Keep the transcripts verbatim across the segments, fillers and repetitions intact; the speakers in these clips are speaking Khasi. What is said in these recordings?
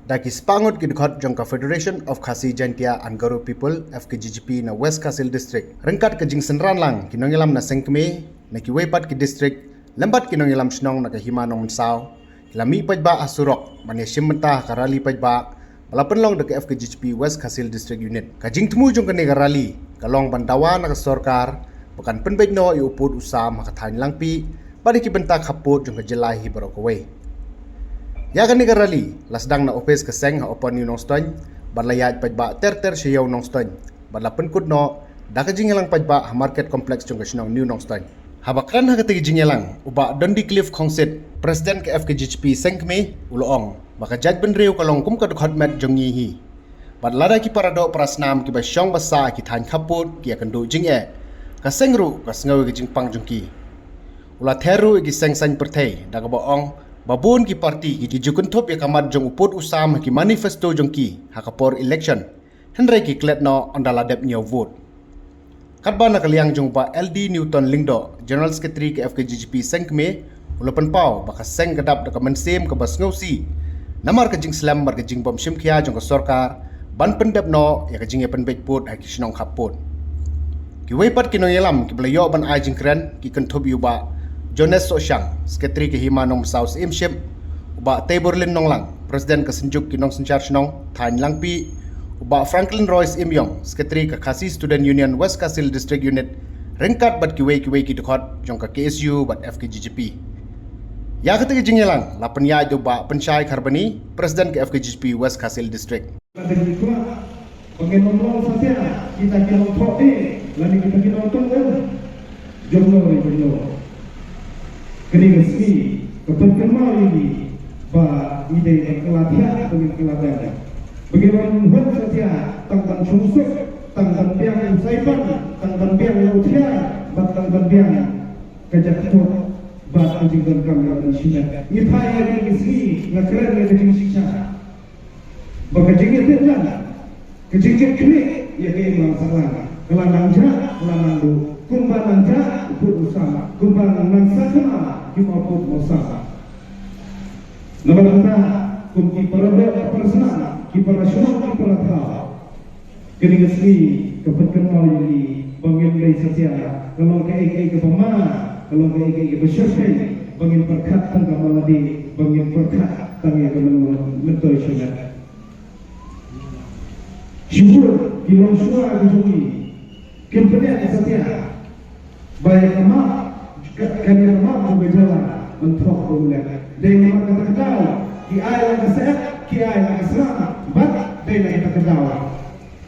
Da ki spah ngut ki dkhot jong ka Federation of Khasi Jaintia and Garo People, F K G G P, na West Khasi Hills District, ryngkat ka jingsynran lang ki nongïalam na seng kmie na kiwei pat ki district lem bad ki nongïalam shnong na ka Hima Nongmynsaw, ki la mih paidbah ha surok ban ïashim bynta ha ka rally paidbah ba la pynlong da ka F K G G P West Khasi Hills District Unit. Ka jingthmu jong kane ka rally ka long ban dawa na ka sorkar ba kan pynbeit noh ïa u pud u sam ha ka thaiñ Langpih bad ha ki bynta khappud jong ka jylla hi baroh kawei. Ïa kane ka rally la sdang na ophis ka seng ha Upper New Nongstoiñ bad la ïaid paidbah ter ter sha Ïew Nongstoiñ bad la pynkut noh da ka jingïalang paidbah ha Market Complex jong ka shnong New Nongstoiñ. Haba kren ha kata ka jingïalang, u Bah Dundee Cliff Khongsit, President ka F K G G P seng kmie, u la ong ba ka jaitbynriew ka long kum ka dkhot met jong ngi hi. Bad lada ki paradoh parasnam kiba shong ba sah ha ki thaiñ khappud ki ïakynduh jingeh, ka seng ruh ka sngew ïa ka jingpang jong ki. U la ther ruh ïa ki seng saiñ pyrthei da kaba ong ba bun ki parti ki ju kynthup ïa ka mat jong u pud u sam ha ki manifesto jong ki ha ka por election, hynrei ki klet noh ynda la dep ñiew vote. Katba na ka liang jong u Bah L D Newton Lyngdoh, General Secretary ka F K G G P seng kmie, u la pynpaw ba ka seng ka dap da ka mynsiem kaba sngewsih namar ka jingslem bad ka jingbym shim khia jong ka sorkar ban pyndep noh ïa ka jingïapynbeit pud ha ki shnong khappud. Kiwei pat ki nongïalam kiba la ïoh ban ai jingkren ki kynthup ïa u Bah Jones Sohshang, Secretary ka Hima Nongmynsaw Syiemship, u Bah Teiborlin Nonglang, President ka Synjuk ki Nongsynshar Shnong thaiñ Langpih, u Bah Franklin Roy Syiemiong, Secretary ka Khasi Student Union West Khasi Hills District Unit, ryngkat bad kiwei kiwei ki dkhot jong ka K S U bad F K G G P. Ïa kata ka jingïalang la pynïaid da u Bah Pynshai Kharbani, President ka F K G G P West Khasi Hills District. Lada ngi kwah ba ngin ym long satia kita ki nongthoh dei lane kita ki nongtong dei. Jong no re jong no. Kane ka sngi ka pynkynmaw ïa ngi ba ngi dei ban kylla thiah ba ngin kylla bem. Ba ngin ym hut satia tang ban shong suk, tang ban biang u saipan, tang ban biang u thiah bad tang ban biang ka jakhlia bad ka jingdonkam ïa ka shimet. Ngi phai ïa kane ka sngi nga kren ïa ka jingshisha. Ba ka jingïateh jan, ka jingïateh khlieh ïa ka imlang sahlang ka la nang jah, ka la nang duh, kumba nang jah u pud u sam, kumba nang nang sah khana ki mawpud mawsam. Namar kata kum ki para doh, ki para snam, ki para shnong, ki para thaw, kane ka sngi ka pynkynmaw ïa ngi ba ngim dei satia ka long kaei kaei kaba ma, ka long kaei kaei kaba shyrkhei, ba ngin pyrkhat tang ka malade, ba ngin pyrkhat tang ïa ka myntoi shimet. Shibun ki longshuwa ki jong ngi kim pynïaid satia ba ïa ka map, ka, ka ïa ka map jong ka jylla ban thoh ba u leh. Dei namar kata ka daw ki ai la ka sep, ki ai la ka sram, bad dei la kata ka daw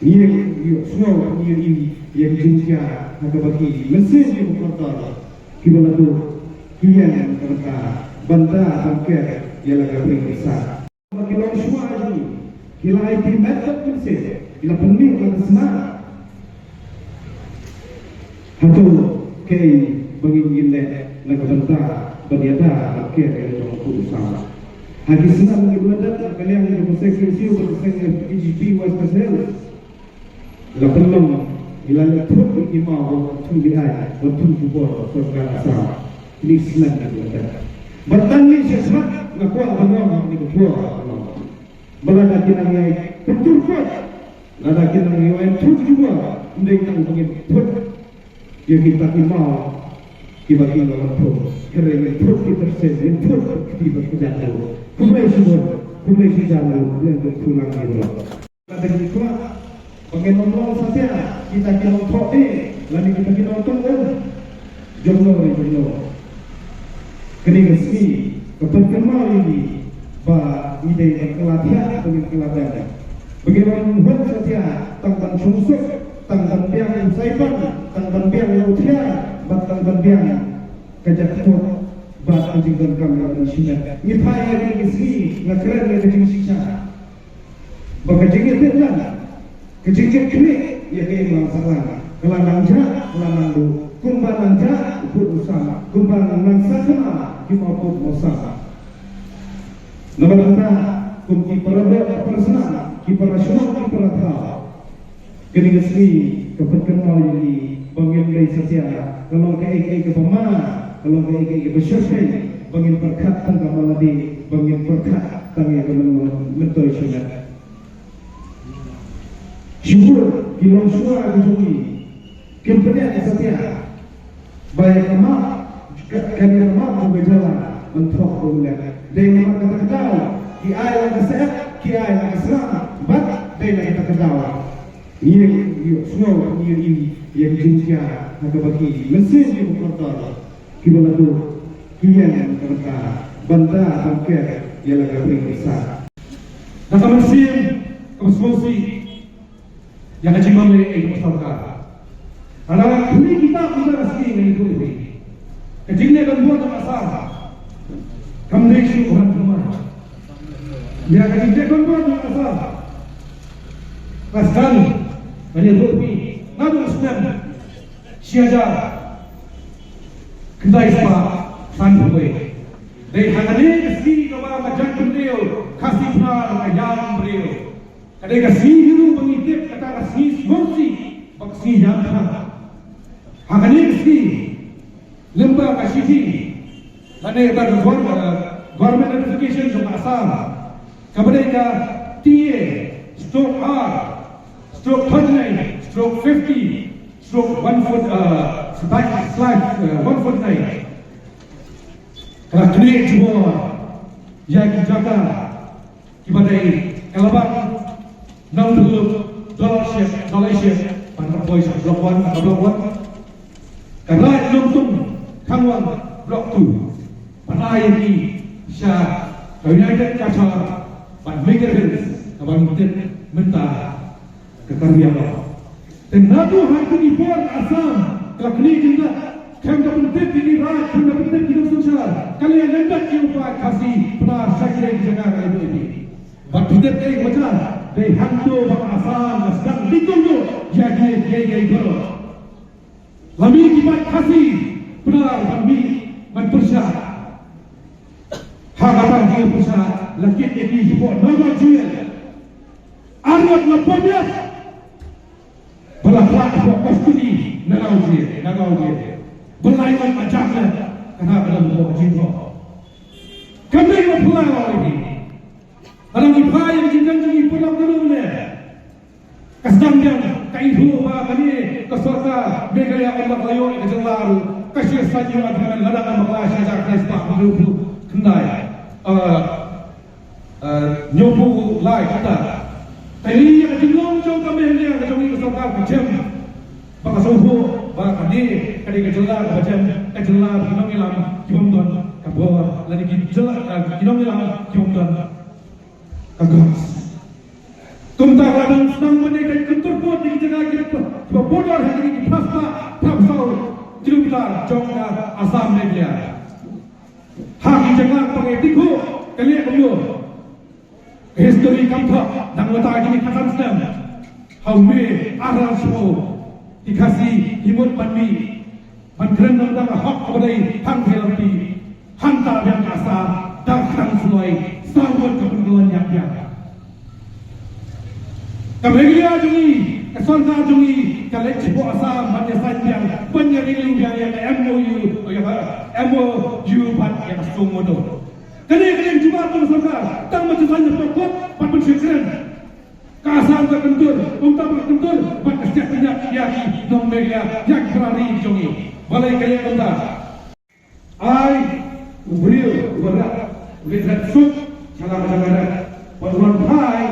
ngi ïohsngew, ngi ïohi ïa ki jingkhia ha kaba ki mynsiem kiba kordor kiba la duh ki ïeng ka bynta ban da ban ker ïa la ka pyrsa. Ba ki longshuwa jong ngi ki la aiti met bad mynsiem, ki la pynmih la ka snam. Hato kaei ba ngin ïeng leh na ka bynta ban ïada ban ker ïa la jong u pud u sam? Ha ki snam kiba la dep, na ka liang jong ka seng K S U bad ka seng K J P West Khasi Hills, la pynlong, ngi la leh thut ïa ki maw ba thung ki ai, ba thung ki bor sorkar Assam. Kine ki snem ki la dep. Bad tang ngi shisha nga kwah ban ong ha kane ka por, ba lada ki nang ïai pyntur kot, lada ki nang ïai thut ki bor, ym dei tang ba ngin thut ïa kita ki maw kiba ki la thut. Hynrei ngin thut ki tyrsem, ngin thut ki kti bad ki jam ruh. Khublei shibun, khublei shi jam ruh, khublei shibun lang ïa ki ruh. Lada ngi kwah ba ngin ym long satia kita ki nongthoh dei lane kita ki nongtong dei. Jong no re jong no. Kane ka sngi ka pynkynmaw ïa ngi ba ngi dei ban kylla thiah ba ngin kylla bem. Ba ngin ym hut satia tang ban shong suk, tang ban biang u saipan, tang ban biang u thiah bad tang ban biang ka jakhlia bad ka jingdonkam ïa ka shimet. Ngi phai ïa kane ka sngi nga kren ïa ka jingshisha. Ba ka jingïateh jan, ka jingïateh khlieh ïa ka imlang sahlang ka la nang jah, ka la nang duh, kumba nang jah u pud u sam, kumba nang nang sah khana ki mawpud mawsam. Namar kata kum ki para doh, ki para snam, ki para shnong, ki para thaw, kane ka sngi ka pynkynmaw ïa ngi ba ngim dei satia ka long kaei kaei kaba ma, ka long kaei kaei kaba shyrkhei, Ba ngin pyrkhat tang ka malade, ba ngin pyrkhat tang ïa ka myntoi shuwa. Shibun ki longshuwa ki jong ngi kim pynïaid satia ba ïa ka map, ka, ka ïa ka map jong ka jylla ban thok ruh leh. Dei namar kata ka daw ki ai la ka sep, ki ai la ka sra, bad dei na kata ka daw ïa, ïa, sngew ïa, ïa, ïa ki jingkhia ha kaba ki mynsiem ki ba kordor. Kiba la duh ki ïeng na ka bynta ban da ban ker ïa la ka ri ka sa. Da ka mynsiem kaba sngewsih ïa ka jingmane ïa ka sorkar. Haba la khmih kita kita ka sngi ngi ïathuh ïa phi, ka jingleh donbor jong ka Assam kam dei shuh ban thymmai. Ïa ka jingleh donbor jong ka Assam ka sdang ban ïathuh ïa phi naduh u snem shi hajar khyndai spah sanphew wei. Dei ha kane ka sngi kaba ka jaitbynriew Khasi Pnar ka ïam briew. Ka dei ka sngi hi ruh ba ngi tip kata ka sngi sngewsih bad ka sngi ïam thngan. Ha kane ka sngi, lyngba ka shithi lane kata ka gov-, eh, government notification jong ka Assam, kaba dei ka T A stroke R stroke thirty-nine stroke fifty stroke one foot, uh, slash, slash, uh, one forty-nine. Ka la knieh jubor ïa ki jaka kiba dei Kalabang, Nongthymmai, Dolshiep, Dolshiep, ban poi sha Block One, ka Block One. Ka Raid Nongtung, Khangwang, Block Two. Ban ai ïa ki sha ka United Cachar bad Meghar Hills, kaba ngi tip mynta ka Karbi Anglong. Te naduh ha kine ki por Assam ka la knieh kyndat, khlem da pyntip ïa ki raid, khlem da pyntip ïa ki nongsynshar, ka la ïaleh ïa u paid Khasi Pnar sha kine ki jaka ka la ïoh ïa ki. Bad phi tip kaei kaba jia, dei hangto ba ka Assam ka sdang dei kumno ïa kine kiei kiei baroh. La mih ki paid Khasi Pnar ban mih ban pyrshah. Ha kata ka jingpyrshah la kit ïa ki shapoh Nagaon Jail. Ar ngut la pynïap ba la khlad hapoh custody Nagaon Jail, Nagaon Jail. Ba lai ngut la jam leh, kata ka dei hapoh ka jingthoh. Kam dei ba phylla ïa ki. Ka dang ïa phi ïa ka jingkren jong ngi paralok ruh ne. Ka sdang biang, ka ithuh ba kane ka sorkar Meghalaya ym bak la ïoh ïa ka jylla ruh, ka shisha ïoh agreement lada ym bak la shisha khyndai spah hynriewphew khyndai. Eh, eh, hynñiewphew lai kita. Te ïa ka jinglong jong ka Meghalaya ka jong ngi ka sorkar ka jem. Ba ka sngewthuh ba kane ka dei ka jylla kaba jem, ka jylla ba ki nongïalam ki bym don ka bor, lane ki jylla, eh, ki nongïalam ki bym don ka guts. Kumta ka dang sdang ban ïa ka kyntur pud ïa ki jaka kiba, kiba border ha kine ki phra spah, phra spah kilometer jong ka Assam Meghalaya. Ha ki jaka ba ngi tip ka leh kumno. Ka history kam thoh, dang mynta kine ki khatsan snem. Ha u May arphew, ki Khasi ki mut ban mih ban kren na ka bynta ka hok kaba dei hangthie lamti. Hangta biang ka Assam, da ka kyrteng Sooloi, saw ngut ka pynkylla ïap biang. Ka Meghalaya jong ngi, ka sorkar jong ngi, ka leit shapoh Assam ban ïa sign biang, ban ïa renew biang ïa ka M O U, ïa ka M O U bad ïa ka Sungno. Kane ka dei ka jubab jong ka sorkar, tang ban ïa sign hapoh court, bad ban shu kren. Ka Assam ka kyntur, kumta ba ka kyntur, bad ka siat pynïap ïa ki nong Meghalaya, ïa ki para ri jong ngi. Balei ka leh kumta? Ai u briew uba rep, u leit rep suk sha la ka jaka rep, bad u wan phai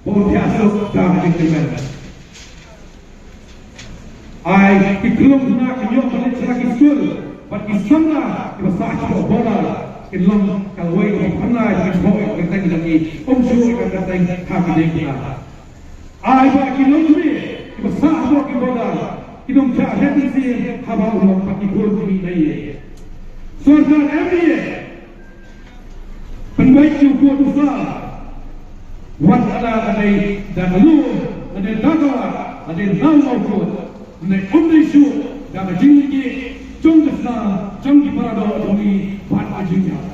ba un thiah suk da ka jingkyrmen. Ai ki khyllung khynnah ki ïoh ban leit sha la ki skul, bad ki samla kiba sah shapoh border kin long ka lawei kaba pynlait kin thoh ïa ka kyrteng jong ngi, ym shuh ïa ka kyrteng ha ki diengphna. Ai ba ki nongmih kiba sah hapoh ki border kin ym thiah heh mynsiem haba u long pat ki khun ki mih na ïing. Sorkar M D A pynbeit ïa u kot u sa. Wat la ka dei da ka lum, la dei da ka wah, la dei da u kot, ne ym dei shuh da ka jingïeit jong ka sna, jong ki para doh jong ngi bad ka jingïap.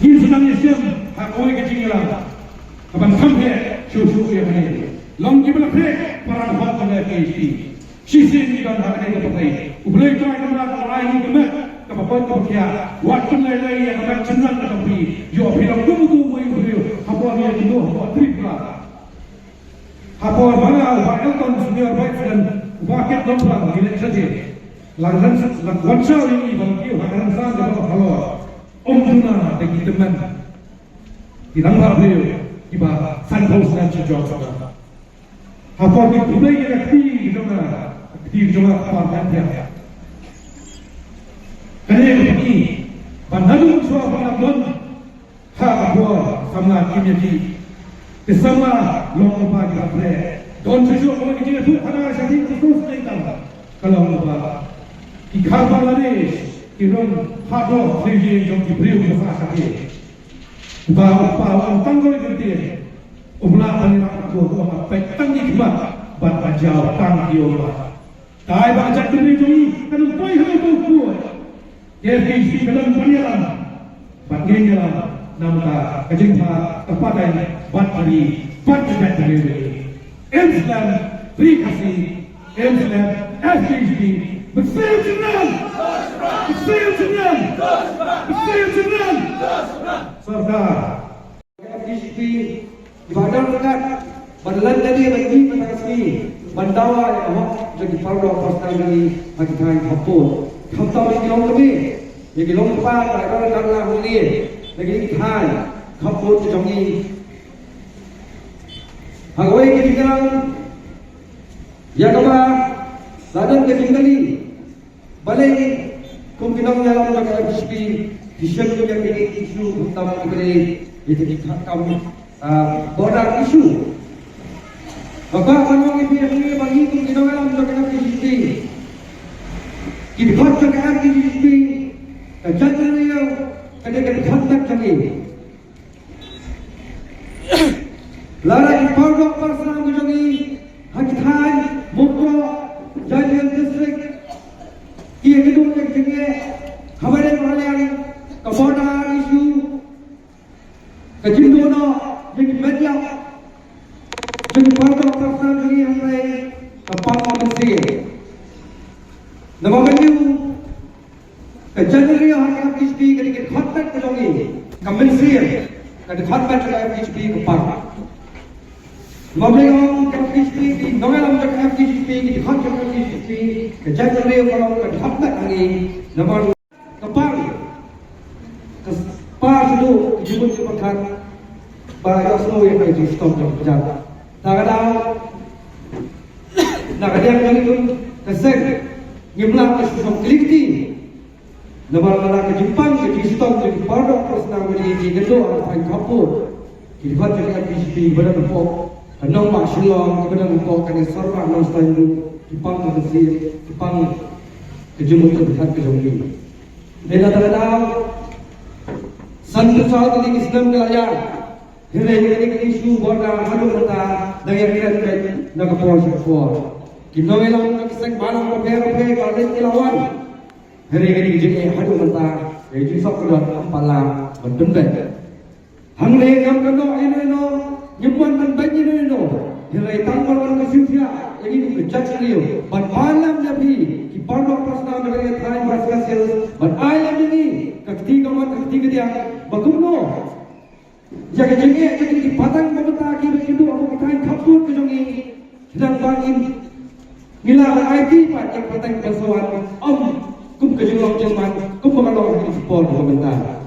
Ngin sa nang ïashem ha kawei ka jingïalang. Kaban kham heh shuh shuh ïa kane. Long kiba la khreh para hok ka P H D. Shisien ngi don ha kane ka pyrthei. U Blei Trai Kynrad u la ai ngi ka met. Kaba koit kaba khiah, wat pynlait lait ïa ka met shynrang ka jong phi. Ïoh phi long kum utu uwei u briew hapoh ïa kito hapoh Tripura. Hapoh ba nga u Bah Elton Senior Vice President, u Bah Kit Nongplang, ngi leit sha te. Lang ran lang wan shaw ïa ngi ba ngi kiew ha ka rynsan kaba halor. Ym duna da ki tymmen. Ki nang ba briew kiba san phew snem sha jong sha. Hapoh ki khublei ïa ka kti jong nga, ka kti jong nga kpa Thanphiah. Kane ka kti ba naduh shuwa ba nga don ha ka por samla kim ïa ki. Ki samla long lypa kiba treh. Don shuh shuh kaba ki jingïathuh khadar sha ki, ka sngewsih tang ka long lypa. Ki khar Bangladesh ki rung haduh three jong ki briew kiba sah sha ki. Ba u kpa u ong tang kawei ka ktien. U Blei ban ïarap ïa u, u ong peit tang ki khmat bad ban jaw tang ki ummat. Dei ba ka jaitbynriew jong ngi kan ym poi ha u kpu. Ka F K J G P ka don ban ïalam bad ngin ïalam namar ka jingthaw ka pateng bad ka ri bad ka jaitbynriew jong ngi. Im slem, Ri Khasi, im slem, F K J G P, mynsiem jingïalam, mynsiem jingïalam, mynsiem jingïalam. Sorkar. F K J G P, ba dang kat, ban leh lade ban ïa ka sngi, ban dawa ïa ka hok jong ki paralok parsnam jong ngi ha ki thaiñ khappud. Khamtam ïa ki longkmie, ïa ki longkpa, ba dang kat la hok ïa ki thaiñ khappud jong ngi. Ha kawei ka jingïalang ïa kaba la don ka jingkylli. Balei kum ki nongïalam jong ka F K J G P ki shem ïa kine ki issue khamtam ïa kine, ïa kine ki kam, ah, border issue. Ba ka ban ong ïa phi ïa kine ba ngi kum ki nongïalam jong ka F K J G P, ki dkhot jong ka F K J G P, ka jaitbynriew ka dei ka dkhot jong ngi. Lada ki paralok parsnam ka jong ngi ha ki thaiñ Mukroh, Jaintia Hills District, ki ïakynduh ïa ka jingeh, haba ïadei bad ka border issue, ka jingduh noh ïa ki met ïap jong ki paralok parsnam jong ngi hangtai, ka pang ka mynsiem. Namar ba ngi Ka jaitbynriew ha ka F K J G P ka dei ka dkhot met ka jong ngi. Ka mynsiem ka dkhot met ka F K J G P ka pang. Namar ba ong ka F K J G P, ki nongïalam jong ka F K J G P, ki dkhot jong ka F K J G P, ka jaitbynriew ka long ka dkhot met ha ngi. Namar ka pang, ka pang shaduh ka jingmut jingpyrkhat ba ïohsngew ïa ka jingshitom jong ka jait. Ta ka daw na ka liang jong ngi kum ka seng ngim lah ban shu shong kylli kti. Namar lada ka jingpang ka jingshitom jong ki paralok parsnam ka jong ngi ki ïakynduh ha ka thaiñ khappud, ki dkhot jong ka F K J G P kiba don hapoh ka nongbah Shillong, kiba don hapoh kane sorbah Nongstoiñ ruh ki pang ka mynsiem, ki pang ka jingmut jingpyrkhat ka jong ngi. Dei na kata ka daw, sanphew saw tylli ki snem ki la ïaid. Hynrei kane ka issue border haduh mynta dang ïakren beit na ka por sha ka por. Ki nongïalam na ki seng balang bapher bapher ki la leit ki la wan. Hynrei kane ka jingeh haduh mynta, ka jingsuk ka dor kam pat lah ban pynbeit. Hangne ngam kynnoh ïano ïano, ngim wan ban beit ïano ïano. Hynrei tang ban wan ka sngewthiah ïa ngi kum ka jaitbynriew, ban ai lem ïa phi ki paralok parsnam na ka thaiñ West Khasi Hills, ban ai lem ïa ngi ka kti kamon ka kti kadiang ba kumno ïa ka jingeh jong ki pateng ba mynta kiba ïakynduh ha ki thaiñ khappud ka jong ngi. Khnang ba ngin, ngi lah ban aiti pat ïa ka pateng ba sa wan, ym kum ka jinglong jingman kumba ka long ha kine ki por ba mynta.